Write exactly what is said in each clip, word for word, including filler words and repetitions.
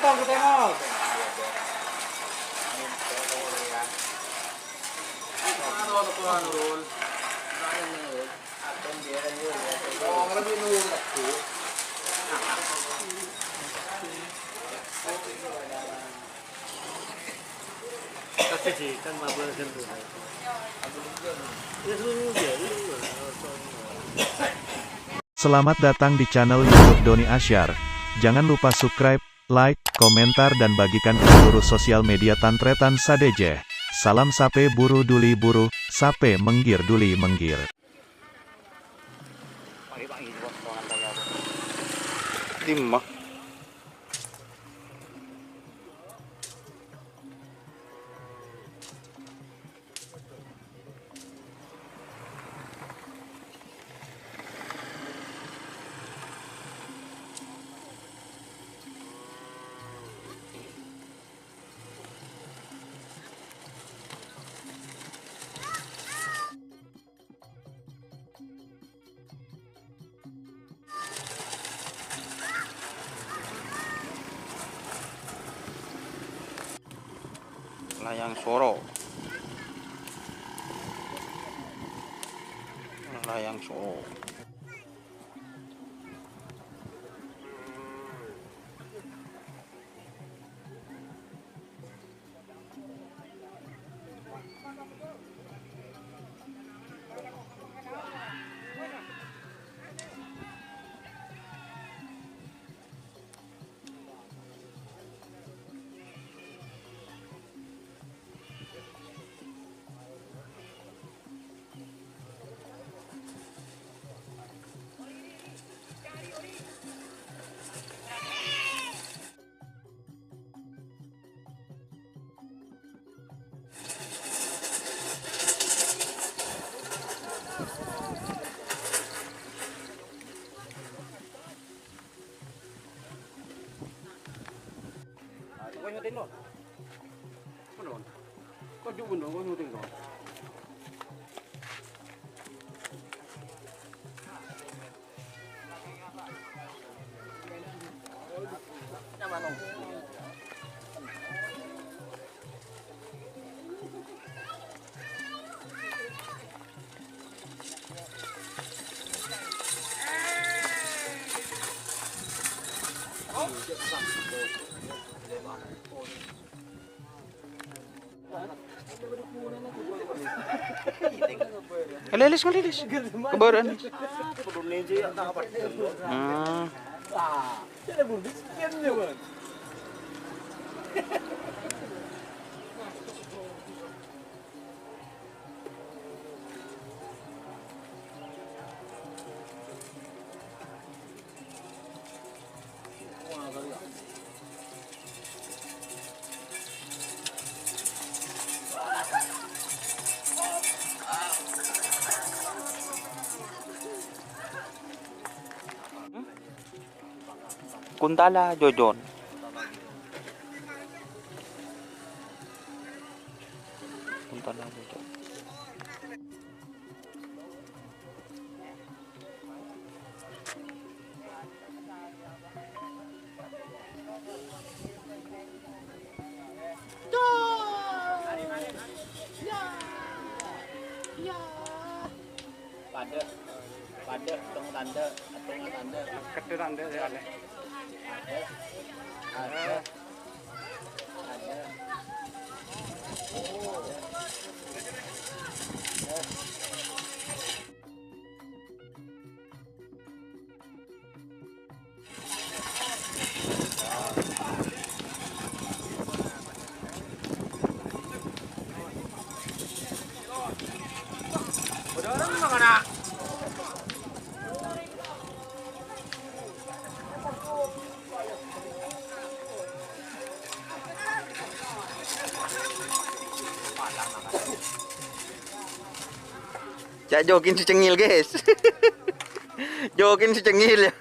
Selamat datang di channel YouTube Doni Asyar. Jangan lupa subscribe, like, komentar, dan bagikan ke seluruh sosial media tan-tarètan sadhâjâ. Salam sapè buru duli buru, sapè mèngghir duli mèngghir. Dimma? Layang Soro. Layang Soro. Ngalilis, ngalilis. Kebârâ'ân. Hmm. Kuntala jojon. Kuntala jojon. Padâ, padâ, tong tandhâ, tong tandhâ. Kedhe tandhâ ya, aneh. Padâ, padâ. Cak jogging sè cengngil, guys. Jogging sè cengngil, ya.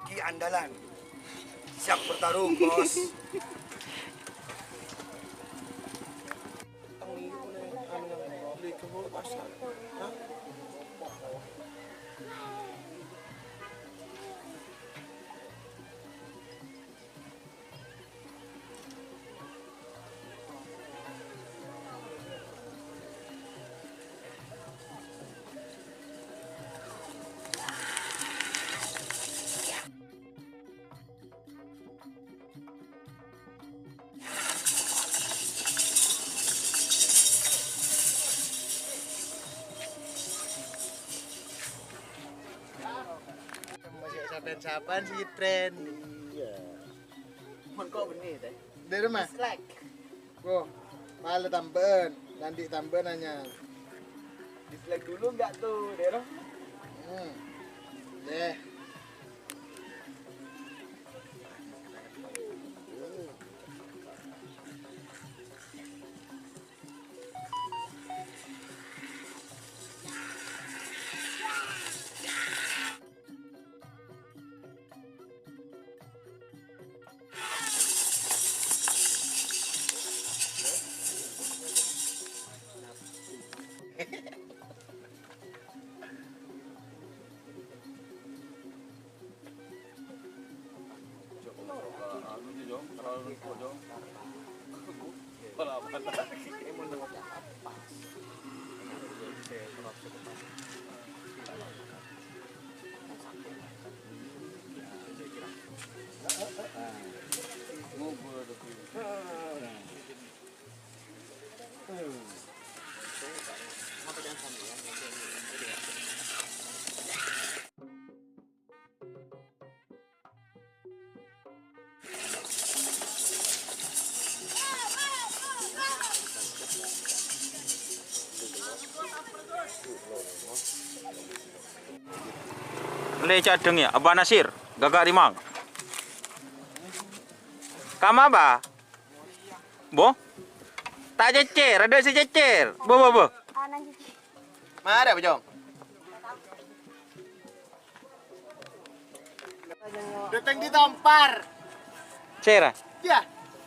Ki andalan. Siap bertarung, Bos. Pèn sapaan sè tren? Iyâ. Mon kok bânnè, Tè? Dâri ma? Dislike. Wah, pala tambâ'ân, nanḍi' tambâ'ân anyar. Dislike dulu enggak tuh, Dero? Hmm. Deh. Lè' ca'dhâng, yâ, Abah Nasir, ghâgâ' rèmang. Kama, Bah? Bo? Ta' cècèr, adâ' sè cècèr. Bo, bo, bo. Marè, Bojong. Dâteng ditampar. Sèra? Iyâ.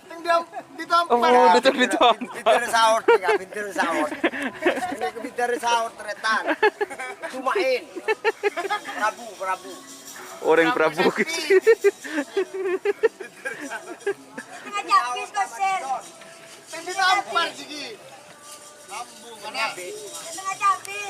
Dâteng di-, ditampar. Oh, dâteng ditampar. Pinter saut, ya, pinter saut. Ini ke pinter saut, tretan. Cumain. Prabu, Prabu. Orang Prabu. Setengah jam, bis, Koser. Dâteng ditampar, siki. Sambung, mana? Setengah jam, bis.